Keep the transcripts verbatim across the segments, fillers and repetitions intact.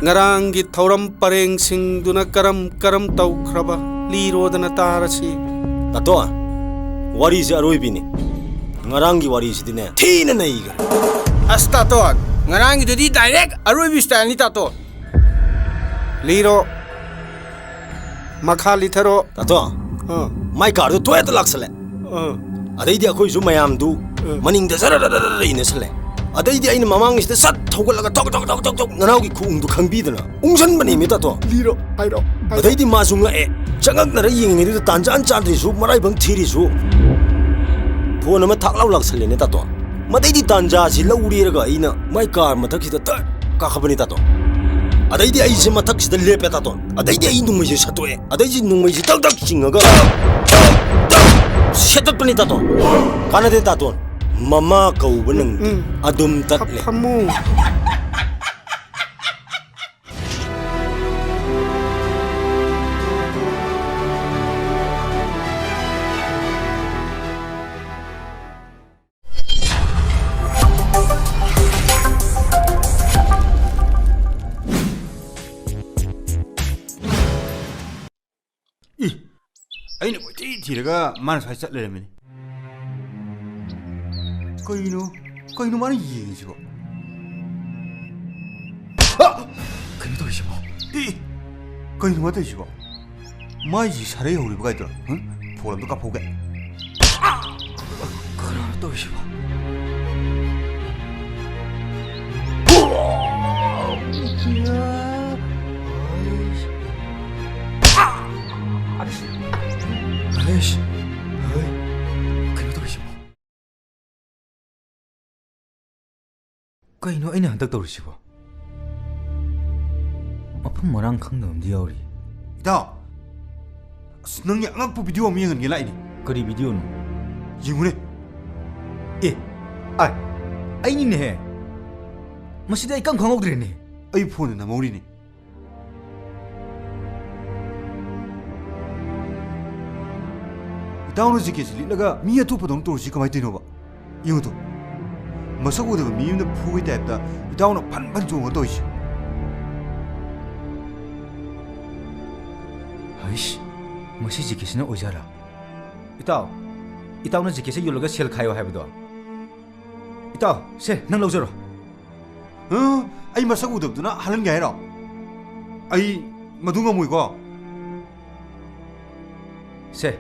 ꯉꯔꯥꯡꯒꯤ ꯊꯧꯔꯝ ꯄꯔꯦꯡꯁꯤꯡꯗꯨꯅ ꯀꯔꯝ ꯀꯔꯝ ꯇꯧꯈ꯭ꯔꯕ ꯂꯤꯔꯣꯗꯅ ꯇꯥꯔꯁꯤ꯫ ꯇꯥꯇꯣ, ꯋꯥꯔꯤꯁꯦ ꯑꯔꯣꯏꯕꯤꯅꯤ꯫ ꯉꯔꯥꯡꯒꯤ ꯋꯥꯔꯤꯁꯤꯗꯤꯅꯦ, ꯊꯤꯅ ꯅꯩꯈ꯭ꯔꯦ꯫ ꯑꯁ ꯇꯥꯇꯣ, ꯉꯔꯥꯡꯒꯤꯗꯨꯗꯤ direct ꯑꯔꯣꯏꯕꯤ ꯁ꯭ꯇꯥꯏꯜꯅꯤ ꯇꯥꯇꯣ꯫ ꯂꯤꯔꯣ, ꯃꯈꯥ ꯂꯤꯊꯔꯣ꯫ ꯇꯥꯇꯣ, ꯑꯥ꯫ ꯃꯥꯏ ꯀꯥꯔꯗꯨ ꯇꯣꯏꯅ ꯂꯥꯛꯁꯜꯂꯦ꯫ ꯑꯥ꯫ ꯑꯗꯩꯗꯤ ꯑꯩꯈꯣꯏꯁꯨ ꯃꯌꯥꯝꯗꯨ ꯑꯥ꯫ ꯃꯅꯤꯡꯗ ꯖꯔ ꯏꯟꯅꯁꯜꯂꯦ꯫ ꯑꯗꯩꯗꯤ ꯑꯩꯅ ꯃꯃꯥꯡꯒꯤꯁꯤꯗ ꯁꯠ ꯊꯧꯒꯠꯂꯒ ꯊꯣꯛ ꯊꯣꯛ ꯊꯣꯛ ꯊꯣꯛ ꯊꯣꯛ ꯅꯅꯥꯎꯒꯤ ꯈꯨꯎꯪꯗꯨ ꯈꯪꯕꯤꯗꯅ ꯎꯪꯁꯟꯕꯅꯦꯃꯤ ꯇꯥꯇꯣ꯫ ꯂꯤꯔꯣ, ꯍꯥꯏꯔꯣ, ꯍꯥꯏꯔꯣ꯫ ꯑꯗꯩꯗꯤ ꯃꯥꯁꯨ ꯉꯛꯑꯦ꯫ ꯆꯉꯛꯅꯔ ꯌꯦꯡꯉꯤꯉꯩꯗꯨꯗ ꯇꯥꯟꯖꯥ ꯆꯥꯗ꯭ꯔꯤꯁꯨ, ꯃꯔꯥꯏꯕꯪ ꯊꯤꯔꯤꯁꯨ꯫ ꯐꯣꯟ ꯑꯃ ꯊꯥꯛ ꯂꯥꯎ ꯂꯥꯛꯁꯜꯂꯦꯅꯦ ꯇꯥꯇꯣ꯫ ꯃꯗꯩꯗꯤ ꯇꯥꯟꯖꯥꯁꯤ ꯂꯧꯔꯦꯔꯒ ꯑꯩꯅ ꯃꯥꯏ ꯀꯥꯔ ꯃꯊꯛꯁꯤꯗ ꯇꯛ ꯀꯥꯈꯠꯄꯅꯤ ꯇꯥꯇꯣ꯫ ꯑꯗꯩꯗꯤ ꯑꯩꯁꯦ ꯃꯊꯛꯁꯤꯗ ꯂꯦꯞꯄꯦ ꯇꯥꯇꯣ꯫ ꯑꯗꯩꯗꯤ ꯑꯩ ꯅꯣꯡꯃꯩꯁꯦ ꯁꯠꯇꯣꯛꯑꯦ꯫ ꯑꯗꯩꯗꯤ ꯅꯣꯡꯃꯩꯁꯦ ꯇꯛ ꯇꯛ ꯆꯤꯡꯉꯒ ꯇꯛ ꯇꯛ ꯁꯦꯠꯇꯠꯄꯅꯤ ꯇꯥꯇꯣ꯫ ꯀꯥꯟꯅꯗꯦ ꯇꯥꯇꯣꯟ꯫ ꯃꯃꯥ ꯀꯧꯕ ꯅꯪꯗꯦ꯫ ꯎꯝ꯫ ꯑꯗꯨꯝ ꯇꯠꯂꯦ꯫ ꯐꯝꯃꯨ꯫ ꯏ, ꯑꯩꯅ ꯀꯣꯏꯊꯤ ꯊꯤꯔꯒ ꯃꯥꯅ ꯁ꯭ꯋꯥꯏ ꯆꯠ ꯂꯩꯔꯝꯃꯤꯅꯦ꯫ ꯀꯩꯅꯣ? ꯀꯩꯅꯣ ꯃꯥꯅ ꯌꯦꯡꯉꯤꯁꯤꯕꯣ? ꯑ! ꯀꯩꯅꯣ ꯇꯧꯔꯤꯁꯤꯕꯣ? ꯏ! ꯀꯩꯅꯣ ꯃꯥ ꯇꯧꯔꯤꯁꯤꯕꯣ? ꯃꯥꯏꯁꯤ ꯁꯥꯔꯩ ꯍꯧꯔꯤꯕ ꯀꯥꯏꯗꯨꯔꯣ? ꯍꯨꯝ? ꯐꯣꯟ ꯑꯝꯇ ꯀꯥꯞꯍꯧꯒꯦ꯫ ꯑ! ꯀꯩꯅꯣ ꯇꯧꯔꯤꯁꯤꯕꯣ? ꯑꯩꯁ! ꯍꯩ! ꯀꯩꯅꯣ ꯇꯧꯔꯤꯁꯤꯕꯣ? ꯀꯩꯅꯣ ꯑꯩꯅ ꯍꯟꯗꯛ ꯇꯧꯔꯤꯁꯤꯕꯣ? ꯃꯐꯝ ꯃꯔꯥꯡ ꯈꯪꯗꯕ ꯑꯃꯗꯤ ꯌꯥꯎꯔꯤ꯫ ꯏꯇꯥꯎ! ꯑꯁ, ꯅꯪꯒꯤ ꯑꯉꯛꯄ video ꯑꯃ ꯌꯦꯡꯍꯟꯒꯦ ꯂꯥꯛꯏꯅꯦ꯫ ꯀꯔꯤ videoꯅꯣ? ꯌꯦꯡꯉꯨꯅꯦ꯫ ꯑꯦ, ꯑꯥꯏ, ꯑꯩꯅꯤꯅꯦꯍꯦ꯫ ꯃꯁꯤꯗꯤ ꯑꯩ ꯀꯝ ꯈꯪꯍꯧꯗ꯭ꯔꯦꯅꯦ꯫ ꯑꯩ ꯐꯣꯟꯗ ꯅꯝꯍꯧꯔꯤꯅꯦ꯫ ꯏꯇꯥꯎꯅ jacketꯁꯦ ꯂꯤꯠꯂꯒ ꯃꯤ ꯑꯇꯣꯞꯄꯗꯧꯅ ꯇꯧꯔꯤꯁꯤ ꯀꯃꯥꯏꯅ ꯇꯧꯔꯤꯅꯣꯕ? ꯌꯦꯡꯉꯨ ꯇꯨ꯫ ꯃꯁꯛ ꯎꯗꯕ ꯃꯤ ꯑꯃꯗ ꯐꯨꯕꯒꯤ typeꯇ ꯏꯇꯥꯎꯅ ꯐꯟ ꯐꯟ ꯆꯣꯡꯉ ꯇꯧꯔꯤꯁꯦ꯫ ꯏꯁ, ꯃꯁꯤ ꯖꯤꯀꯦꯁꯤꯅ ꯑꯣꯏꯖꯥꯔꯥ? ꯏꯇꯥꯎ, ꯏꯇꯥꯎꯅ ꯖꯤꯀꯦꯁꯤ ꯌꯣꯜꯂꯒ ꯁꯦꯜ ꯈꯥꯏꯌꯣ ꯍꯥꯏꯕꯗꯣ? ꯏꯇꯥꯎ, ꯁꯦ, ꯅꯪ ꯂꯧꯖꯔꯣ꯫ ꯍꯥ? ꯑꯩ ꯃꯁꯛ ꯎꯗꯕꯗꯨꯅ ꯍꯥꯜꯍꯟꯒꯦ ꯍꯥꯏꯔꯣ? ꯑꯩ ꯃꯗꯨ ꯉꯝꯃꯣꯏꯀꯣ꯫ ꯁꯦ,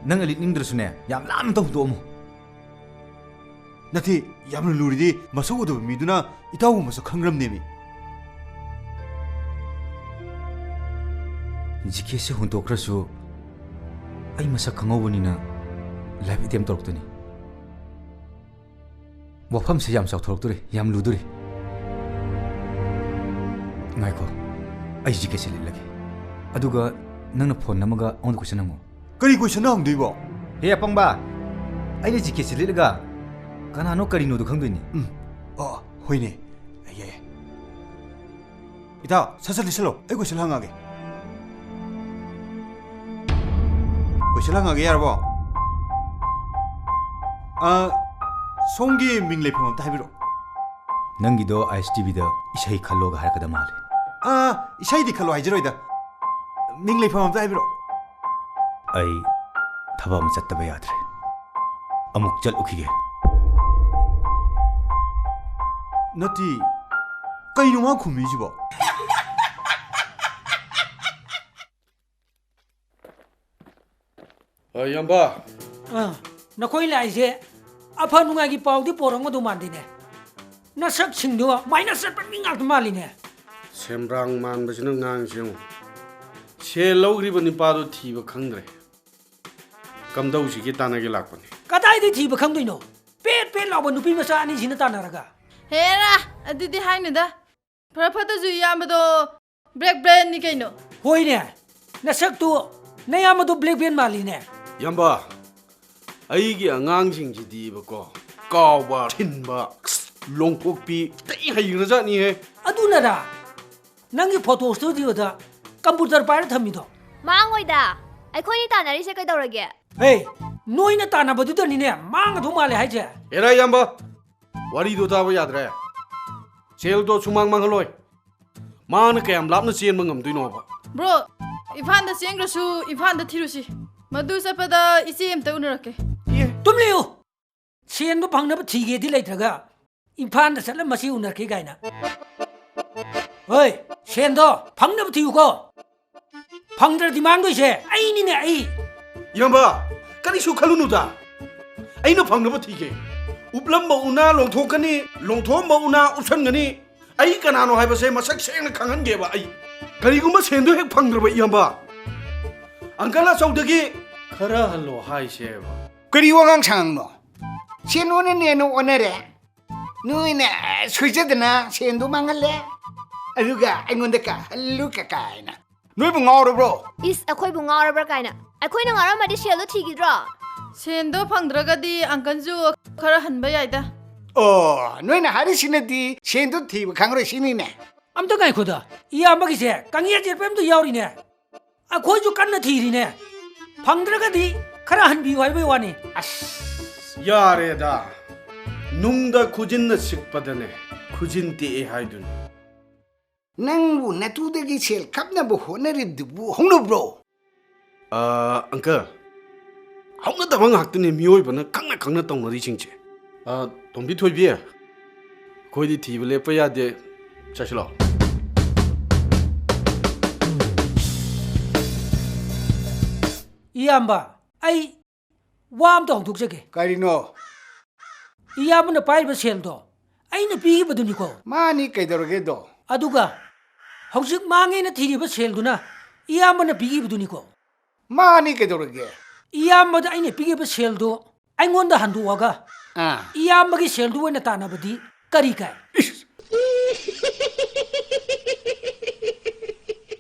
ꯅꯪ ꯂꯤꯠꯅꯤꯡꯗ꯭ꯔꯁꯨꯅꯦ, ꯌꯥꯝ ꯂꯥꯞꯅ ꯍꯨꯟꯗꯣꯛꯑꯝꯃꯨ꯫ ꯅꯠꯇꯦ, ꯌꯥꯝꯅ ꯂꯨꯔꯤꯗꯤ ꯃꯁꯛ ꯎꯗꯕ ꯃꯤꯗꯨꯅ ꯏꯇꯥꯎꯕꯨ ꯃꯁꯛ ꯈꯪꯈ꯭ꯔꯕꯅꯦꯃꯤ꯫ ꯖꯤꯀꯦꯁꯤ ꯍꯨꯟꯗꯣꯛꯈ꯭ꯔꯁꯨ ꯑꯩ ꯃꯁꯛ ꯈꯪꯍꯧꯕꯅꯤꯅ life attempt ꯇꯧꯔꯛꯇꯣꯏꯅꯤ꯫ ꯋꯥꯐꯝꯁꯦ ꯌꯥꯝ ꯆꯥꯎꯊꯣꯔꯛꯇꯣꯔꯤ, ꯌꯥꯝ ꯂꯨꯗꯣꯔꯤ꯫ ꯉꯥꯏꯈꯣ, ꯑꯩ ꯖꯤꯀꯦꯁꯤ ꯂꯤꯠꯂꯒꯦ꯫ ꯑꯗꯨꯒ ꯅꯪꯅ phone ꯅꯝꯃꯒ ꯑꯩꯉꯣꯟꯗ question ꯍꯪꯉꯣ꯫ ꯀꯔꯤ question ꯍꯪꯗꯣꯏꯕꯣ? ꯍꯦ ꯑꯄꯪꯕ, ꯑꯩꯅ ꯖꯤꯀꯦꯁꯤ ꯂꯤꯠꯂꯒ ꯀꯅꯥꯅꯣ ꯀꯔꯤꯅꯣꯗꯣ ꯈꯪꯗꯣꯏꯅꯤ꯫ ꯎꯝ, ꯑꯣ, ꯍꯣꯏꯅꯦ꯫ ꯌꯥꯏ, ꯌꯥꯏ꯫ ꯏꯇꯥꯎ, ꯁꯠ ꯁꯠ ꯂꯤꯠꯁꯜꯂꯣ, ꯑꯩ question ꯍꯪꯉꯛꯑꯒꯦ꯫ Question ꯍꯪꯉꯛꯑꯒꯦ, ꯌꯥꯔꯕꯣ? ꯑ, ꯁꯣꯝꯒꯤ ꯃꯤꯡ ꯂꯩꯐꯝ ꯑꯝꯇ ꯍꯥꯏꯕꯤꯔꯛꯑꯣ꯫ ꯅꯪꯒꯤꯗꯣ ISTVꯗ ꯏꯁꯩ ꯈꯜꯂꯣꯒ ꯍꯥꯏꯔꯛꯀꯗꯕ ꯃꯥꯜꯂꯦ꯫ ꯑ, ꯏꯁꯩꯗꯤ ꯈꯜꯂꯣ ꯍꯥꯏꯖꯔꯣꯏꯗ꯫ ꯃꯤꯡ ꯂꯩꯐꯝ ꯑꯝꯇ ꯍꯥꯏꯕꯤꯔꯛꯑꯣ꯫ ꯑꯩ ꯊꯕꯛ ꯑꯃ ꯆꯠꯇꯕ ꯌꯥꯗ꯭ꯔꯦ꯫ ꯑꯃꯨꯛ ꯆꯠꯂꯨꯈꯤꯒꯦ꯫ ꯅꯠꯇꯦ, ꯀꯩꯅꯣ ꯃꯥ ꯈꯨꯝꯃꯤꯁꯤꯕꯣ? ꯑ, ꯏꯌꯥꯝꯕ꯫ ꯑꯥ, ꯅꯈꯣꯏ ꯂꯥꯛꯏꯁꯦ ꯑꯐ ꯅꯨꯡꯉꯥꯏꯒꯤ ꯄꯥꯎꯗꯤ ꯄꯣꯔꯛꯑꯝꯒꯗꯧ ꯃꯥꯟꯗꯦꯅꯦ꯫ ꯅꯁꯛꯁꯤꯡꯗꯣ ꯃꯥꯏꯅ ꯆꯠꯄ ꯃꯤ ꯉꯥꯛꯇ ꯃꯥꯜꯂꯤꯅꯦ꯫ ꯁꯦꯝꯕ꯭ꯔꯥꯡ ꯃꯥꯟꯕꯁꯤꯅ ꯉꯥꯡꯉꯤꯁꯦ ꯌꯦꯡꯉꯨ꯫ ꯁꯦꯜ ꯂꯧꯈ꯭ꯔꯤꯕ ꯅꯨꯄꯥꯗꯣ ꯊꯤꯕ ꯈꯪꯗ꯭ꯔꯦ꯫ ꯀꯝꯗꯧꯁꯤꯒꯦ ꯇꯥꯟꯅꯒꯦ ꯂꯥꯛꯄꯅꯤ꯫ ꯀꯗꯥꯏꯗꯩ ꯊꯤꯕ ꯈꯪꯗꯣꯏꯅꯣ? ꯄꯦꯠ ꯄꯦꯠ ꯂꯥꯎꯕ ꯅꯨꯄꯤ ꯃꯆꯥ ꯑꯅꯤꯁꯤꯅ ꯇꯥꯟꯅꯔꯒ꯫ ꯍꯦꯔꯥ, ꯑꯗꯨꯗꯤ ꯍꯥꯏꯅꯨꯗ꯫ ꯐꯔ ꯐꯠꯇꯁꯨ ꯏꯌꯥꯝꯕꯗꯣ black brandꯅꯤ ꯀꯩꯅꯣ꯫ ꯍꯣꯏꯅꯦ, ꯅꯁꯛꯇꯨ ꯅꯌꯥꯝꯕꯗꯣ black brand ꯃꯥꯜꯂꯤꯅꯦ꯫ ꯏꯌꯥꯝꯕ, ꯑꯩꯒꯤ ꯑꯉꯥꯡꯁꯤꯡꯁꯤꯗꯤꯕꯀꯣ, ꯀꯥꯎꯕ, ꯊꯤꯟꯕ, ꯂꯣꯡꯊꯣꯛꯄꯤ ꯇꯩ ꯍꯩꯈ꯭ꯔꯖꯥꯠꯅꯤꯍꯦ꯫ ꯑꯗꯨꯅꯔꯥ ꯅꯪꯒꯤ photo studioꯗ computer ꯄꯥꯏꯔ ꯊꯝꯃꯤꯗꯣ? ꯃꯥꯡꯉꯣꯏꯗ, ꯑꯩꯈꯣꯏꯅꯤ ꯇꯥꯟꯅꯔꯤꯁꯦ ꯀꯩꯗꯧꯔꯒꯦ? ꯍꯦ, ꯅꯣꯏꯅ ꯇꯥꯟꯅꯕꯗꯨꯗꯅꯤꯅꯦ ꯃꯥꯡꯒꯗꯧ ꯃꯥꯜꯂꯦ ꯍꯥꯏꯁꯦ꯫ ꯑꯦꯔꯥ ꯏꯌꯥꯝꯕ, ꯋꯥꯔꯤꯗꯣ ꯇꯥꯕ ꯌꯥꯗ꯭ꯔꯦ꯫ ꯁꯦꯜꯗꯣ ꯁꯨꯃꯥꯡ ꯃꯥꯡꯍꯜꯂꯣꯏ꯫ ꯃꯥꯅ ꯀꯌꯥꯝ ꯂꯥꯞꯅ ꯆꯦꯟꯕ ꯉꯝꯗꯣꯏꯅꯣꯕ? Bro, ꯏꯝꯐꯥꯜꯗ ꯆꯦꯟꯈ꯭ꯔꯁꯨ ꯏꯝꯐꯥꯜꯗ ꯊꯤꯔꯨꯁꯤ꯫ ꯃꯗꯨ ꯆꯠꯄꯗ ꯏꯆꯦ ꯑꯝꯇ ꯎꯅꯔꯛꯀꯦ꯫ ꯇꯨꯝ ꯂꯩꯌꯨ꯫ ꯁꯦꯟꯗꯣ ꯐꯪꯅꯕ ꯊꯤꯒꯦꯗꯤ ꯂꯩꯇ꯭ꯔꯒ ꯏꯝꯐꯥꯜꯗ ꯆꯠꯂ ꯃꯁꯤ ꯎꯅꯔꯛꯀꯦ ꯀꯥꯏꯅ꯫ ꯍꯣꯏ, ꯁꯦꯟꯗꯣ ꯐꯪꯅꯕ ꯊꯤꯌꯨꯀꯣ꯫ ꯐꯪꯗ꯭ꯔꯗꯤ ꯃꯥꯡꯗꯣꯏꯁꯦ ꯑꯩꯅꯤꯅꯦ, ꯑꯩ꯫ ꯏꯌꯥꯝꯕ, ꯀꯔꯤꯁꯨ ꯈꯜꯂꯨꯅꯨꯗ꯫ ꯑꯩꯅ ꯐꯪꯅꯕ ꯊꯤꯒꯦ꯫ ꯎꯞꯂꯝꯕ ꯎꯅꯥ ꯂꯣꯡꯊꯣꯛꯀꯅꯤ, ꯂꯣꯡꯊꯣꯛꯑꯝꯕ ꯎꯅꯥ ꯎꯞꯁꯟꯒꯅꯤ꯫ ꯑꯩ ꯀꯅꯥꯅꯣ ꯍꯥꯏꯕꯁꯦ ꯃꯁꯛ ꯁꯦꯡꯅ ꯈꯪꯍꯟꯒꯦꯕ ꯑꯩ꯫ ꯀꯔꯤꯒꯨꯝꯕ ꯁꯦꯟꯗꯣ ꯍꯦꯛ ꯐꯪꯗ꯭ꯔꯕ, ꯏꯌꯥꯝꯕ, ꯑꯪꯀꯜ ꯑꯆꯧꯗꯒꯤ ꯈꯔ ꯍꯜꯂꯣ ꯍꯥꯏꯁꯦꯕ꯫ ꯀꯔꯤ ꯋꯥꯉꯥꯡ ꯁꯉꯥꯡꯅꯣ? ꯁꯦꯟ ꯑꯣꯟꯅꯅꯦꯅ ꯑꯣꯟꯅꯔꯦ꯫ ꯅꯣꯏꯅ ꯁꯣꯏꯖꯗꯅ ꯁꯦꯟꯗꯣ ꯃꯥꯡꯍꯜꯂꯦ꯫ ꯑꯗꯨꯒ ꯑꯩꯉꯣꯟꯗ ꯀꯥꯍꯜꯂꯨ ꯀꯀꯥ ꯍꯥꯏꯅ꯫ ꯅꯣꯏꯕꯨ ꯉꯥꯎꯔꯕ꯭ꯔꯣ? ꯏꯁ, ꯑꯩꯈꯣꯏꯕꯨ ꯉꯥꯎꯔꯕ꯭ꯔꯥ ꯀꯥꯏꯅ꯫ ꯑꯩꯈꯣꯏꯅ ꯉꯥꯎꯔꯝꯃꯗꯤ ꯁꯦꯜꯗꯣ ꯊꯤꯈꯤꯗ꯭ꯔꯣ? ꯁꯦꯟꯗꯣ ꯐꯪꯗ꯭ꯔꯒꯗꯤ ꯑꯪꯀꯜꯁꯨ ꯈꯔ ꯍꯟꯕ ꯌꯥꯏꯗ꯫ ꯑꯣ, ꯅꯣꯏꯅ ꯍꯥꯏꯔꯤꯁꯤꯅꯗꯤ ꯁꯦꯟꯗꯣ ꯊꯤꯕ ꯈꯪꯉꯔꯣꯏ ꯁꯤꯅꯤꯅꯦ꯫ ꯑꯝꯇ ꯉꯥꯏꯈꯣꯗ, ꯏꯌꯥꯝꯕꯒꯤꯁꯦ ꯀꯪꯌꯦꯠ ꯌꯦꯠꯄ ꯑꯝꯇ ꯌꯥꯎꯔꯤꯅꯦ꯫ ꯑꯩꯈꯣꯏꯁꯨ ꯀꯟꯅ ꯊꯤꯔꯤꯅꯦ꯫ ꯐꯪꯗ꯭ꯔꯒꯗꯤ ꯈꯔ ꯍꯟꯕꯤꯌꯨ ꯍꯥꯏꯕꯩ ꯋꯥꯅꯤ꯫ ꯑꯁ, ꯌꯥꯔꯦꯗ꯫ ꯅꯨꯡꯗ ꯈꯨꯖꯤꯟꯅ ꯁꯤꯛꯄꯗꯅꯦ, ꯈꯨꯖꯤꯟ ꯇꯦꯛꯑꯦ ꯍꯥꯏꯗꯨꯅꯤ꯫ ꯅꯪꯕꯨ ꯅꯇꯨꯗꯒꯤ ꯁꯦꯜ ꯈꯞꯅꯕ ꯍꯣꯠꯅꯔꯤꯕꯗꯨꯕꯨ ꯍꯧꯅꯕ꯭ꯔꯣ? ꯑꯥ, ꯑꯪꯀꯜ, ꯍꯧꯅꯗꯕ ꯉꯥꯛꯇꯅꯦ ꯃꯤꯑꯣꯏꯕꯅ ꯈꯪꯅ ꯈꯪꯅ ꯇꯧꯅꯔꯤꯁꯤꯡꯁꯦ꯫ ꯑꯥ, ꯇꯣꯝꯕꯤ ꯊꯣꯏꯕꯤ, ꯑꯩꯈꯣꯏꯗꯤ ꯊꯤꯕ ꯂꯦꯞꯄ ꯌꯥꯗꯦ꯫ ꯆꯠꯁꯤ ꯂꯥꯛꯑꯣ꯫ ꯏꯌꯥꯝꯕ, ꯑꯩ ꯋꯥ ꯑꯝꯇ ꯍꯧꯗꯣꯛꯆꯒꯦ꯫ ꯀꯔꯤꯅꯣ? ꯏꯌꯥꯝꯕꯅ ꯄꯥꯏꯔꯤꯕ ꯁꯦꯜꯗꯣ ꯑꯩꯅ ꯄꯤꯈꯤꯕꯗꯨꯅꯤꯀꯣ꯫ ꯃꯥꯅꯤ, ꯀꯩꯗꯧꯔꯒꯦꯗꯣ? ꯑꯗꯨꯒ ꯍꯧꯖꯤꯛ ꯃꯥꯡꯉꯦꯅ ꯊꯤꯔꯤꯕ ꯁꯦꯜꯗꯨꯅ ꯏꯌꯥꯝꯕꯅ ꯄꯤꯈꯤꯕꯗꯨꯅꯤꯀꯣ꯫ ꯃꯥꯅꯤ, ꯀꯩꯗꯧꯔꯒꯦ? ꯏꯌꯥꯝꯕꯗ ꯑꯩꯅ ꯄꯤꯈꯤꯕ ꯁꯦꯜꯗꯣ ꯑꯩꯉꯣꯟꯗ ꯍꯟꯗꯣꯛꯑꯒ ꯑꯥ꯫ ꯏꯌꯥꯝꯕꯒꯤ ꯁꯦꯜꯗꯨ ꯑꯣꯏꯅ ꯇꯥꯟꯅꯕꯗꯤ ꯀꯔꯤ ꯀꯥꯏ? ꯏꯁ!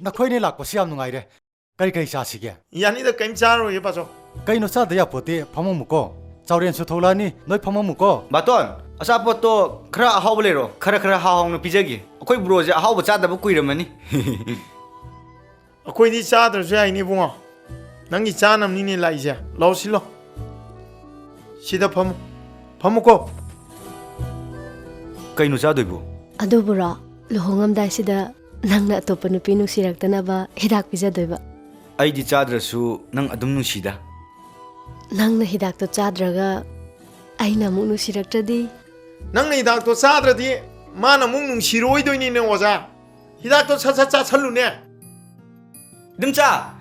ꯅꯈꯣꯏꯅꯤ ꯂꯥꯛꯄꯁꯤ ꯌꯥꯝ ꯅꯨꯡꯉꯥꯏꯔꯦ꯫ ꯀꯔꯤ ꯀꯔꯤ ꯆꯥꯁꯤꯒꯦ? ꯌꯥꯅꯤꯗ, ꯀꯩꯝ ꯆꯥꯔꯔꯣꯏꯒꯦ, ꯄꯥꯆꯧ꯫ ꯀꯩꯅꯣ ꯆꯥꯗ ꯌꯥꯄꯣꯠꯇꯦ, ꯐꯝꯃꯝꯃꯨꯀꯣ꯫ ꯆꯥꯎꯔꯦꯟꯁꯨ ꯊꯣꯛꯂꯛꯑꯅꯤ, ꯅꯣꯏ ꯐꯝꯃꯝꯃꯨꯀꯣ꯫ ꯕꯥꯇꯣꯟ, ꯑꯆꯥꯄꯣꯠꯇꯣ ꯈꯔ ꯑꯍꯥꯎꯕ ꯂꯩꯔꯣ, ꯈꯔ ꯈꯔ ꯍꯥꯎ ꯍꯥꯎꯅ ꯄꯤꯖꯒꯦ꯫ ꯑꯩꯈꯣꯏ ꯕ꯭ꯔꯣꯁꯦ ꯑꯍꯥꯎꯕ ꯆꯥꯗꯕ ꯀꯨꯏꯔꯝꯃꯅꯤ꯫ ꯑꯩꯈꯣꯏꯗꯤ ꯆꯥꯗ꯭ꯔꯁꯨ ꯌꯥꯏꯅꯦ, ꯏꯕꯨꯡꯉꯣ꯫ ꯅꯪꯒꯤ ꯆꯥꯅꯕꯅꯤꯅꯦ ꯂꯥꯛꯏꯁꯦ꯫ ꯂꯥꯛꯑꯣ, ꯁꯤꯜꯂꯣ꯫ ꯁꯤꯗ ꯐꯝꯃꯨ꯫ ꯐꯝꯃꯨꯀꯣ꯫ ꯀꯩꯅꯣ ꯆꯥꯗꯣꯏꯕꯨ? ꯑꯗꯨꯕꯨꯔꯣ, ꯂꯨꯍꯣꯡꯉꯝꯗꯥꯏꯁꯤꯗ ꯅꯪꯅ ꯑꯇꯣꯞꯄ ꯅꯨꯄꯤ ꯅꯨꯡꯁꯤꯔꯛꯇꯅꯕ ꯍꯤꯗꯥꯛ ꯄꯤꯖꯗꯣꯏꯕ꯫ ꯑꯩꯗꯤ ꯆꯥꯗ꯭ꯔꯁꯨ ꯅꯪ ꯑꯗꯨꯝ ꯅꯨꯡꯁꯤꯗ꯫ ꯅꯪꯅ ꯍꯤꯗꯥꯛꯇꯣ ꯆꯥꯗ꯭ꯔꯒ ꯑꯩꯅ ꯑꯃꯨꯛ ꯅꯨꯡꯁꯤꯔꯛꯇ꯭ꯔꯗꯤ? ꯅꯪꯅ ꯍꯤꯗꯥꯛꯇꯣ ꯆꯥꯗ꯭ꯔꯗꯤ ꯃꯥꯅ ꯑꯃꯨꯛ ꯅꯨꯡꯁꯤꯔꯣꯏꯗꯣꯏꯅꯤꯅꯦ, ꯑꯣꯖꯥ꯫ ꯍꯤꯗꯥꯛꯇꯣ ꯁꯠ ꯁꯠ ꯆꯥꯁꯜꯂꯨꯅꯦ꯫ ꯏꯗꯣꯝꯆꯥ,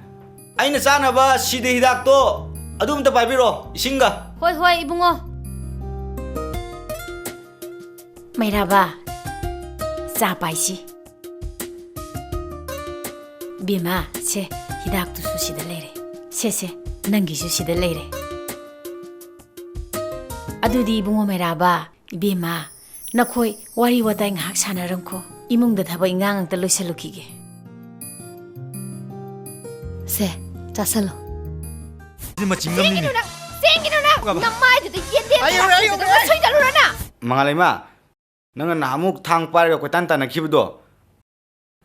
ꯑꯩꯅ ꯆꯥꯅꯕ ꯁꯤꯗ ꯍꯤꯗꯥꯛꯇꯣ ꯑꯗꯨ ꯑꯝꯇ ꯄꯥꯏꯕꯤꯔꯣ, ꯏꯁꯤꯡꯒ꯫ ꯍꯣꯏ, ꯍꯣꯏ, ꯏꯕꯨꯡꯉꯣ꯫ ꯃꯩꯔꯥꯕ, ꯆꯥ ꯄꯥꯏꯁꯤ꯫ ꯕꯦꯝꯃ, ꯁꯦ, ꯍꯤꯗꯥꯛꯇꯨꯁꯨ ꯁꯤꯗ ꯂꯩꯔꯦ꯫ ꯁꯦ, ꯁꯦ, ꯅꯪꯒꯤꯁꯨ ꯁꯤꯗ ꯂꯩꯔꯦ꯫ ꯑꯗꯨꯗꯤ ꯏꯕꯨꯡꯉꯣ ꯃꯩꯔꯥꯕ, ꯏꯕꯦꯝꯃ, ꯅꯈꯣꯏ ꯋꯥꯔꯤ ꯋꯥꯇꯥꯏ ꯉꯥꯏꯍꯥꯛ ꯁꯥꯟꯅꯔꯝꯈꯣ꯫ ꯏꯃꯨꯡꯗ ꯊꯕꯛ ꯏꯟꯈꯥꯡ ꯑꯝꯇ ꯂꯣꯏꯁꯜꯂꯨꯈꯤꯒꯦ꯫ ꯁꯦ, ꯆꯥꯁꯜꯂꯣ꯫ ꯁꯤ ꯃꯆꯤꯟ ꯆꯦꯟꯒꯤꯅꯨ ꯅꯪ! ꯆꯦꯟꯒꯤꯅꯨ ꯅꯪ! ꯅꯃꯥꯏꯗꯨꯗ ꯌꯦꯟꯗꯦꯝ ꯑꯩ ꯌꯧꯔꯦ, ꯑꯩ ꯌꯧꯔꯦ, ꯑꯩ ꯌꯧꯔꯦ! ꯁꯣꯏꯗꯠꯂꯨꯔ ꯅꯪ? ꯃꯉꯥꯂꯩꯃ, ꯅꯪꯅ ꯅꯍꯥꯟꯃꯨꯛ ꯊꯥꯡ ꯄꯥꯏꯔꯒ ꯀꯣꯏꯇꯥꯟ ꯇꯥꯟꯅꯈꯤꯕꯗꯣ,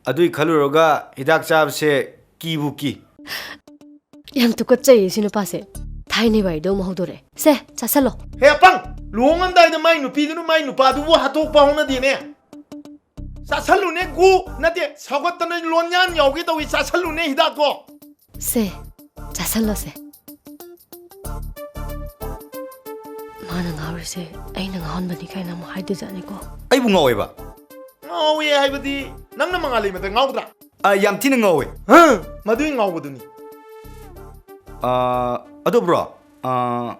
ꯑꯗꯨꯏ ꯈꯜꯂꯨꯔꯒ ꯍꯤꯗꯥꯛ ꯆꯥꯕꯁꯦ ꯀꯤꯕꯨ ꯀꯤ꯫ ꯌꯥꯝ ꯇꯨꯀꯠꯆꯩꯌꯦ ꯁꯤ ꯅꯨꯄꯥꯁꯦ꯫ ꯊꯥꯏꯅꯩ ꯋꯥꯔꯤꯗꯣ ꯑꯃꯨꯛ ꯍꯧꯗꯣꯔꯛꯑꯦ꯫ ꯁꯦ, ꯆꯥꯁꯜꯂꯣ꯫ ꯍꯦ ꯑꯄꯪ! ꯂꯨꯍꯣꯡꯉꯝꯗꯥꯏꯗ ꯃꯥꯏ ꯅꯨꯄꯤꯗꯨꯅ ꯃꯥꯏ ꯅꯨꯄꯥꯗꯨꯕꯨ ꯍꯥꯠꯇꯣꯛꯄ ꯍꯧꯅꯗꯦꯅꯦ꯫ ꯆꯥꯁꯜꯂꯨꯅꯦ ꯒꯨ! ꯅꯠꯇꯦ, ꯁꯧꯒꯠꯇꯅ ꯂꯣꯟꯌꯥꯟ ꯌꯥꯎꯒꯦ ꯇꯧꯏ, ꯆꯥꯁꯜꯂꯨꯅꯦ ꯍꯤꯗꯥꯛꯇꯣ꯫ ꯁꯦ, ꯆꯥꯁꯜꯂꯣꯁꯦ꯫ ꯃꯥꯅ ꯉꯥꯎꯔꯤꯁꯦ ꯑꯩꯅ ꯉꯥꯎꯍꯟꯕꯅꯤ ꯀꯥꯏꯅ ꯑꯃꯨꯛ ꯍꯥꯏꯗꯣꯏꯖꯥꯠꯅꯤꯀꯣ꯫ ꯑꯩꯕꯨ ꯉꯥꯎꯋꯦꯕ? ꯉꯥꯎꯋꯦ ꯍꯥꯏꯕꯗꯤ ꯅꯪꯅ ꯃꯉꯥꯂꯩꯃꯗ ꯉꯥꯎꯗ꯭ꯔꯥ? ꯑ, ꯌꯥꯝ ꯊꯤꯅ ꯉꯥꯎꯋꯦ꯫ ꯍꯥ? ꯃꯗꯨꯒꯤ ꯉꯥꯎꯕꯗꯨꯅꯤ꯫ ꯑ, ꯑꯗꯣ ꯕ꯭ꯔꯣ, ꯑ,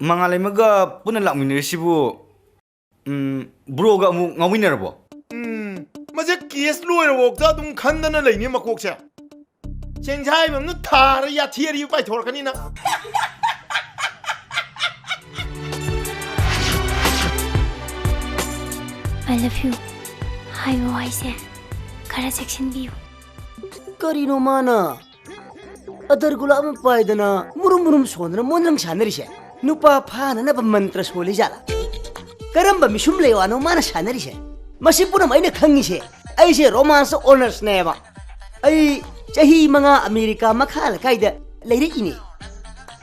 ꯃꯉꯥꯂꯩꯃꯒ ꯄꯨꯟꯅ ꯂꯥꯛꯃꯤꯟꯅꯔꯤꯁꯤꯕꯨ, ꯎꯝ, ꯕ꯭ꯔꯣꯒ ꯑꯃꯨꯛ ꯉꯥꯎꯃꯤꯟꯅꯔꯕꯣ? ꯎꯝ, ꯃꯁꯦ ꯀꯦꯁ ꯂꯣꯏꯔꯐꯥꯎꯗ ꯑꯗꯨꯝ ꯈꯟꯗꯅ ꯂꯩꯅꯤ ꯃꯀꯣꯛꯁꯦ꯫ ꯆꯦꯡꯖꯥꯏꯕ ꯑꯃꯅ ꯊꯥꯔ ꯌꯥꯊꯤ ꯑꯔꯤꯕ ꯄꯥꯏꯊꯣꯔꯛꯀꯅꯤ ꯅꯪ꯫ I love you ꯍꯥꯏꯕ ꯋꯥꯍꯩꯁꯦ ꯈꯔ ꯆꯦꯛꯁꯤꯟꯕꯤꯌꯨ꯫ ꯀꯔꯤꯅꯣ ꯃꯥꯅ ꯑꯗꯔꯒꯨꯂꯥ ꯑꯃ ꯄꯥꯏꯗꯅ ꯃꯨꯔꯨꯝ ꯃꯨꯔꯨꯝ ꯁꯣꯟꯗꯅ ꯃꯣꯟꯗ꯭ꯔꯪ ꯁꯥꯟꯅꯔꯤꯁꯦ? ꯅꯨꯄꯥ ꯐꯥꯅꯅꯕ ꯃꯟꯇ꯭ꯔ ꯁꯣꯜꯂꯤ ꯖꯥꯠꯂꯥ? ꯀꯔꯝꯕ ꯃꯤꯁꯨꯝ ꯂꯩꯋꯥꯅꯣ ꯃꯥꯅ ꯁꯥꯟꯅꯔꯤꯁꯦ? ꯃꯁꯤ ꯄꯨꯝꯅꯃꯛ ꯑꯩꯅ ꯈꯪꯉꯤꯁꯦ꯫ ꯑꯩꯁꯦ ꯔꯣꯃꯥꯟꯁ ꯑꯣꯅꯔꯁꯅꯦꯕ꯫ ꯑꯩ ꯆꯍꯤ ꯃꯉꯥ ꯑꯃꯦꯔꯤꯀꯥ ꯃꯈꯥ ꯂꯩꯀꯥꯏꯗ ꯂꯩꯔꯛꯏꯅꯦ꯫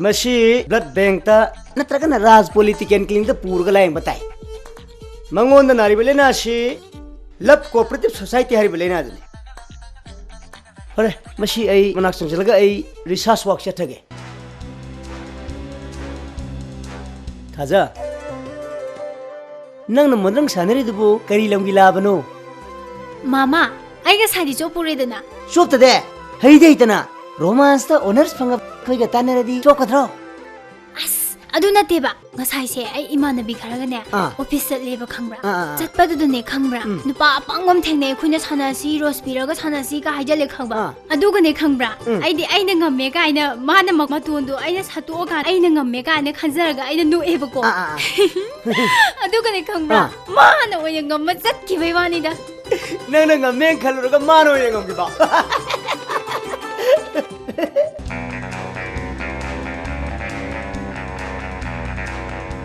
ꯃꯁꯤ ꯕ꯭ꯂꯗ ꯕꯦꯡꯛꯇ ꯅꯠꯇ꯭ꯔꯒꯅ ꯔꯥꯖ ꯄꯣꯂꯤꯇꯤꯀꯦꯜ ꯀ꯭ꯂꯤꯅꯤꯛꯇ ꯄꯨꯔꯒ ꯂꯥꯌꯦꯡꯕ ꯇꯥꯏ꯫ ꯃꯉꯣꯟꯗ ꯅꯥꯔꯤꯕ ꯂꯥꯏꯅꯥꯁꯤ ꯂꯚ ꯀꯣꯑꯣꯄꯔꯦꯇꯤꯚ ꯁꯣꯁꯥꯏꯇꯤ ꯍꯥꯏꯔꯤꯕ ꯂꯥꯏꯅꯥꯗꯨꯅꯤ꯫ ꯐꯔꯦ, ꯃꯁꯤ ꯑꯩ ꯃꯅꯥꯛ ꯆꯪꯁꯤꯜꯂꯒ ꯑꯩ ꯔꯤꯁꯥꯔꯆ ꯋꯥꯔꯛ ꯆꯠꯊꯒꯦ꯫ ꯊꯥꯖ, ꯅꯪꯅ ꯃꯣꯗ꯭ꯔꯪ ꯁꯥꯟꯅꯔꯤꯗꯨꯕꯨ ꯀꯔꯤ ꯂꯝꯒꯤ ꯂꯥꯕꯅꯣ? ꯃꯥꯃꯥ, ꯑꯩ ꯉꯁꯥꯏꯗꯤ ꯆꯣꯞꯄꯨꯔꯦꯗꯅ꯫ ꯆꯣꯞꯇꯗꯦ, ꯍꯩꯗꯤ ꯍꯩꯇꯅ꯫ ꯔꯣꯃꯥꯟꯁꯇ ꯑꯣꯅꯔꯁ ꯐꯪꯉꯕ ꯑꯩꯈꯣꯏꯒ ꯇꯥꯟꯅꯔꯗꯤ ꯆꯣꯞꯀꯗ꯭ꯔꯣ? ꯑꯁ, ꯑꯗꯨ ꯅꯠꯇꯦꯕ꯫ ꯉꯁꯥꯏꯁꯦ ꯑꯩ ꯏꯃꯥꯟꯅꯕꯤ ꯈꯔꯒꯅꯦ, ꯑꯥ꯫ ꯑꯣꯐꯤꯁ ꯆꯠꯂꯦꯕ, ꯈꯪꯕ꯭ꯔꯥ? ꯑꯥ, ꯑꯥ, ꯑꯥ꯫ ꯆꯠꯄꯗꯨꯗꯅꯦ, ꯈꯪꯕ꯭ꯔꯥ? ꯎꯝ꯫ ꯅꯨꯄꯥ ꯑꯄꯪꯕ ꯑꯃ ꯊꯦꯡꯅꯩ, ꯑꯩꯈꯣꯏꯅ ꯁꯥꯟꯅꯁꯤ, ꯔꯣꯁ ꯄꯤꯔꯒ ꯁꯥꯟꯅꯁꯤ ꯀ ꯍꯥꯏꯖꯜꯂꯦ, ꯈꯪꯕ꯭ꯔꯥ? ꯑꯥ꯫ ꯑꯗꯨꯒꯅꯦ, ꯈꯪꯕ꯭ꯔꯥ? ꯎꯝ꯫ ꯑꯩꯗꯤ ꯑꯩꯅ ꯉꯝꯃꯦ ꯀꯥꯏꯅ, ꯃꯥꯅ ꯃ-, ꯃꯇꯣꯟꯗꯣ ꯑꯩꯅ ꯁꯠꯇꯣꯛꯑꯀꯥꯟꯗ ꯑꯩꯅ ꯉꯝꯃꯦ ꯀꯥꯏꯅ ꯈꯟꯖꯔꯒ ꯑꯩꯅ ꯅꯣꯛꯑꯦꯕꯀꯣ꯫ ꯑꯥ, ꯑꯥ, ꯑꯥ꯫ ꯑꯗꯨꯒꯅꯦ, ꯈꯪꯕ꯭ꯔꯥ? ꯑꯥ꯫ ꯃꯥꯅ ꯑꯣꯏꯅ ꯉꯝꯃ ꯆꯠꯈꯤꯕꯩ ꯋꯥꯅꯤꯗ꯫ ꯅꯪꯅ ꯉꯝꯃꯦꯅ ꯈꯜꯂꯨꯔꯒ ꯃꯥꯅ ꯑꯣꯏꯅ ꯉꯝꯈꯤꯕ꯫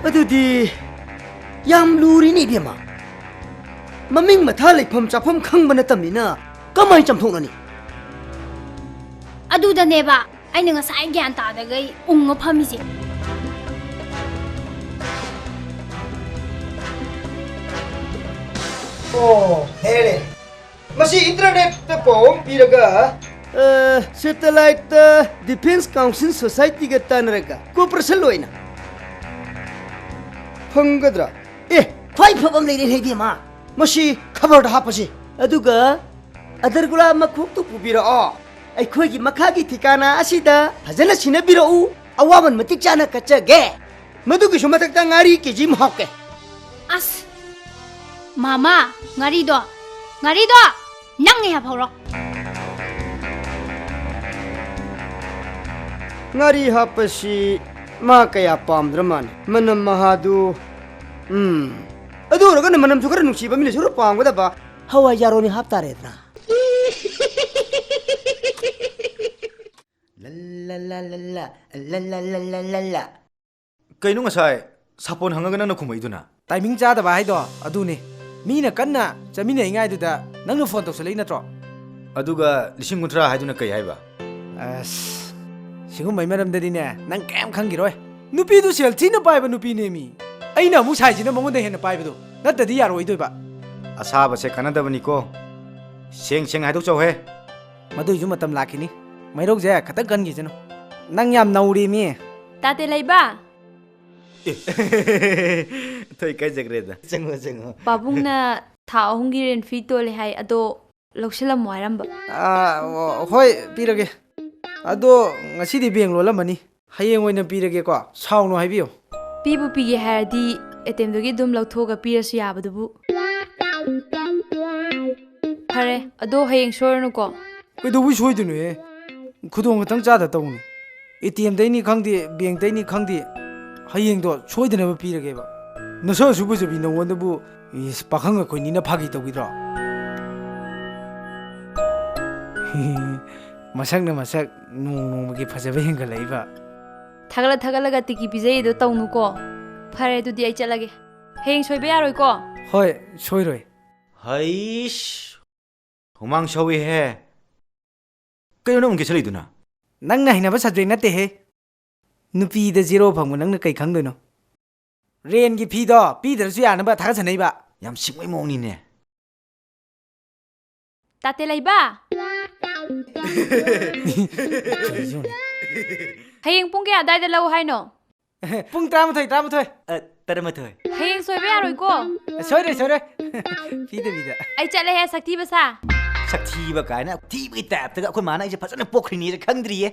ꯑꯗꯨꯗꯤ ꯌꯥꯝ ꯂꯨꯔꯤꯅꯦ, ꯏꯕꯦꯝꯃ꯫ ꯃꯃꯤꯡ ꯃꯊꯥ ꯂꯩꯐꯝ ꯆꯥꯐꯝ ꯈꯪꯕ ꯅꯠꯇꯕꯅꯤꯅ ꯀꯃꯥꯏ ꯆꯥꯝꯊꯣꯛꯅꯅꯤ? ꯑꯗꯨꯗꯅꯦꯕ ꯑꯩꯅ ꯉꯁꯥꯏ ꯒ꯭ꯌꯥꯟ ꯇꯥꯗꯈꯩ ꯎꯪꯉ ꯐꯝꯃꯤꯁꯦ꯫ ꯑꯣ, ꯍꯦꯔꯦ꯫ ꯃꯁꯤ ꯏꯟꯇꯔꯅꯦꯠꯇ ꯄꯥꯎ ꯑꯃ ꯄꯤꯔꯒ, ꯑ, ꯁꯦꯇꯦꯂꯥꯏꯠꯇ ꯗꯤꯐꯦꯟꯁ ꯀꯥꯎꯟꯁꯤꯜ ꯁꯣꯁꯥꯏꯇꯤꯒ ꯇꯥꯟꯅꯔꯒ ꯀꯣꯑꯣꯄꯔꯦꯁꯟ ꯑꯣꯏꯅ ꯐꯪꯒꯗ꯭ꯔꯥ? ꯑꯦ, ꯈ꯭ꯋꯥꯏ ꯐꯕ ꯑꯃ ꯂꯩꯔꯦ, ꯏꯕꯦꯝꯃ꯫ ꯃꯁꯤ ꯈꯕꯔꯗ ꯍꯥꯞꯄꯁꯤ꯫ ꯑꯗꯨꯒ ꯑꯗꯔꯒꯨꯂꯥ ꯃꯈꯣꯛꯇꯨ ꯄꯨꯕꯤꯔꯛꯑꯣ꯫ ꯑꯩꯈꯣꯏꯒꯤ ꯃꯈꯥꯒꯤ ꯊꯤꯀꯥꯅꯥ ꯑꯁꯤꯗ ꯐꯖꯅ ꯁꯤꯟꯅꯕꯤꯔꯛꯎ꯫ ꯑꯋꯥꯃꯟ ꯃꯇꯤꯛ ꯆꯥꯅ ꯀꯠꯆꯒꯦ꯫ ꯃꯗꯨꯒꯤꯁꯨ ꯃꯊꯛꯇ ꯉꯥꯔꯤ ꯀꯦꯖꯤ ꯑꯃ ꯍꯥꯞꯀꯦ꯫ ꯑꯁ! ꯃꯥꯃꯥ, ꯉꯥꯔꯤꯗꯣ, ꯉꯥꯔꯤꯗꯣ! ꯅꯪꯅ ꯍꯦꯛ ꯍꯧꯔꯣ꯫ ꯉꯥꯔꯤ ꯍꯥꯞꯄꯁꯤ ꯃꯥ ꯀꯌꯥ ꯄꯥꯝꯗ꯭ꯔ ꯃꯥꯜꯂꯦ꯫ ꯃꯅꯝ ꯃꯍꯥꯗꯨ, ꯎꯝ꯫ ꯑꯗꯨ ꯑꯣꯏꯔꯒꯅ ꯃꯅꯝꯁꯨ ꯈꯔ ꯅꯨꯡꯁꯤꯕ ꯃꯤꯅꯁꯨ ꯈꯔ ꯄꯥꯝꯒꯗꯕ ꯍꯋꯥꯏꯖꯥꯔꯣꯅꯤ ꯍꯥꯞꯇꯥꯔꯦꯗꯅ꯫ ꯂ ꯂ ꯂ ꯂ ꯂ, ꯂ ꯂ ꯂ ꯂ ꯂ ꯂ꯫ ꯀꯩꯅꯣ ꯉꯁꯥꯏ ꯁꯥꯄꯣꯟ ꯍꯪꯉꯒ ꯅꯪꯅ ꯈꯨꯝꯃꯛꯏꯗꯨꯅ? ꯇꯥꯏꯃꯤꯡ ꯆꯥꯗꯕ ꯍꯥꯏꯗꯣ ꯑꯗꯨꯅꯦ꯫ ꯃꯤꯅ ꯀꯟꯅ ꯆꯠꯃꯤꯟꯅꯔꯤꯉꯥꯏꯗꯨꯗ ꯅꯪꯅ ꯐꯣꯟ ꯇꯧꯁꯜꯂꯛꯏ ꯅꯠꯇ꯭ꯔꯣ? ꯑꯗꯨꯒ ꯂꯤꯁꯤꯡ ꯀꯨꯟꯊ꯭ꯔꯥ ꯍꯥꯏꯗꯨꯅ ꯀꯩ ꯍꯥꯏꯕ? ꯑꯁ, ꯁꯤꯒꯨꯝꯕꯩ ꯃꯔꯝꯗꯗꯤꯅꯦ, ꯅꯪ ꯀꯩꯝ ꯈꯪꯈꯤꯔꯣꯏ꯫ ꯅꯨꯄꯤꯗꯨ ꯁꯦꯜ ꯊꯤꯅ ꯄꯥꯏꯕ ꯅꯨꯄꯤꯅꯦꯃꯤ꯫ ꯑꯩꯅ ꯑꯃꯨꯛ ꯁꯥꯏꯁꯤꯅ ꯃꯉꯣꯟꯗ ꯍꯦꯟꯅ ꯄꯥꯏꯕꯗꯣ ꯅꯠꯇꯗꯤ ꯌꯥꯔꯣꯏꯗꯣꯏꯕ꯫ ꯑꯁꯥꯕꯁꯦ ꯀꯥꯟꯅꯗꯕꯅꯤꯀꯣ꯫ ꯁꯦꯡ ꯁꯦꯡ ꯍꯥꯏꯗꯣꯛꯆꯧꯍꯦ꯫ ꯃꯗꯨꯏꯁꯨ ꯃꯇꯝ ꯂꯥꯛꯈꯤꯅꯤ꯫ ꯃꯩꯔꯧꯁꯦ ꯈꯇꯪ ꯀꯟꯈꯤꯁꯅꯨ꯫ ꯅꯪ ꯌꯥꯝ ꯅꯧꯔꯤꯃꯤ꯫ ꯇꯥꯇꯦ ꯂꯩꯕ꯫ ꯑꯦ꯫ ꯊꯣꯏ ꯀꯥꯏꯖꯈ꯭ꯔꯦꯗ꯫ ꯆꯪꯉꯣ, ꯆꯪꯉꯣ꯫ ꯄꯥꯕꯨꯡꯅ ꯊꯥ ꯑꯍꯨꯝꯒꯤ rent fee ꯇꯣꯜꯂꯦ ꯍꯥꯏ, ꯑꯗꯣ ꯂꯧꯁꯤꯜꯂꯝꯃꯣ ꯍꯥꯏꯔꯝꯕ꯫ ꯑꯥ, ꯑꯣ, ꯍꯣꯏ, ꯄꯤꯔꯒꯦ꯫ ꯑꯗꯣ ꯉꯁꯤꯗꯤ bank ꯂꯣꯜꯂꯝꯃꯅꯤ꯫ ꯍꯌꯦꯡ ꯑꯣꯏꯅ ꯄꯤꯔꯒꯦꯀꯣ꯫ ꯁꯥꯎꯅꯨ ꯍꯥꯏꯕꯤꯌꯨ꯫ ꯄꯤꯕꯨ ꯄꯤꯒꯦ ꯍꯥꯏꯔꯗꯤ ATMꯗꯒꯤ ꯑꯗꯨꯝ ꯂꯧꯊꯣꯛꯑꯒ ꯄꯤꯔꯁꯨ ꯌꯥꯕꯗꯨꯕꯨ꯫ ꯐꯔꯦ, ꯑꯗꯣ ꯍꯌꯦꯡ ꯁꯣꯏꯔꯅꯨꯀꯣ꯫ ꯀꯩꯗꯧꯕꯩ ꯁꯣꯏꯗꯣꯏꯅꯣꯍꯦ? ꯈꯨꯗꯣꯡ ꯈꯇꯪ ꯆꯥꯗ ꯇꯧꯅꯤ꯫ ATMꯗꯩꯅꯤ ꯈꯪꯗꯦ, bankꯇꯩꯅꯤ ꯈꯪꯗꯦ, ꯍꯌꯦꯡꯗꯣ ꯁꯣꯏꯗꯅꯕ ꯄꯤꯔꯒꯦꯕ꯫ ꯅꯁꯛ ꯑꯁꯨꯛ ꯐꯖꯕꯤ ꯅꯉꯣꯟꯗꯕꯨ, ꯏꯁ, ꯄꯥꯈꯪ ꯑꯩꯈꯣꯏꯅꯤꯅ ꯐꯥꯒꯤ ꯇꯧꯈꯤꯗ꯭ꯔꯣ? ꯃꯁꯛꯅ ꯃꯁꯛ ꯅꯣꯡ ꯅꯣꯡꯃꯒꯤ ꯐꯖꯕ ꯍꯦꯟꯒꯠꯂꯛꯏꯕ꯫ ꯊꯥꯒꯠꯂ ꯊꯥꯒꯠꯂꯒ ꯇꯤꯀꯤ ꯄꯤꯖꯩꯗꯣ ꯇꯧꯅꯨꯀꯣ꯫ ꯐꯔꯦ, ꯑꯗꯨꯗꯤ ꯑꯩ ꯆꯠꯂꯒꯦ꯫ ꯍꯌꯦꯡ ꯁꯣꯏꯕ ꯌꯥꯔꯣꯏꯀꯣ? ꯍꯣꯏ, ꯁꯣꯏꯔꯣꯏ꯫ ꯍꯩꯁ, ꯍꯨꯃꯥꯡ ꯁꯧꯏꯍꯦ꯫ ꯀꯩꯅꯣ ꯅꯪ ꯑꯃꯨꯛ ꯀꯦꯁꯜꯂꯛꯏꯗꯨꯅ? ꯅꯪꯅ ꯍꯩꯅꯕ subject ꯅꯠꯇꯦꯍꯦ꯫ ꯅꯨꯄꯤꯗ zero ꯐꯪꯕ ꯅꯪꯅ ꯀꯩ ꯈꯪꯗꯣꯏꯅꯣ? Rentꯒꯤ feeꯗꯣ ꯄꯤꯗ꯭ꯔꯁꯨ ꯌꯥꯅꯕ ꯊꯥꯒꯠ ꯁꯥꯟꯅꯩꯕ꯫ ꯌꯥꯝ ꯁꯤꯡꯕꯩ ꯃꯑꯣꯡꯅꯤꯅꯦ꯫ ꯇꯥꯇꯦ ꯂꯩꯕ꯫ ꯍꯌꯦꯡ ꯄꯨꯡ ꯀꯌꯥ ꯑꯗꯥꯏꯗ ꯂꯧ ꯍꯥꯏꯅꯣ? ꯄꯨꯡ ꯇꯔꯥꯃꯥꯊꯣꯏ, ꯇꯔꯥꯃꯥꯊꯣꯏ꯫ ꯑ, ꯇꯔꯥꯃꯥꯊꯣꯏ꯫ ꯍꯌꯦꯡ ꯁꯣꯏꯕ ꯌꯥꯔꯣꯏꯀꯣ? ꯁꯣꯏꯔꯣꯏ, ꯁꯣꯏꯔꯣꯏ꯫ ꯄꯤꯗꯕꯤꯗ꯫ ꯑꯩ ꯆꯠꯂꯦꯍꯦ, ꯁꯛꯊꯤꯕ ꯁꯥ꯫ ꯁꯛꯊꯤꯕ ꯀꯥꯏꯅ, ꯊꯤꯕꯒꯤ typeꯇꯒ꯫ ꯑꯩꯈꯣꯏ ꯃꯥꯅ ꯑꯩꯁꯦ ꯐꯖꯅ ꯄꯣꯛꯈ꯭ꯔꯤꯅꯦꯁꯦ ꯈꯪꯗ꯭ꯔꯤꯌꯦ꯫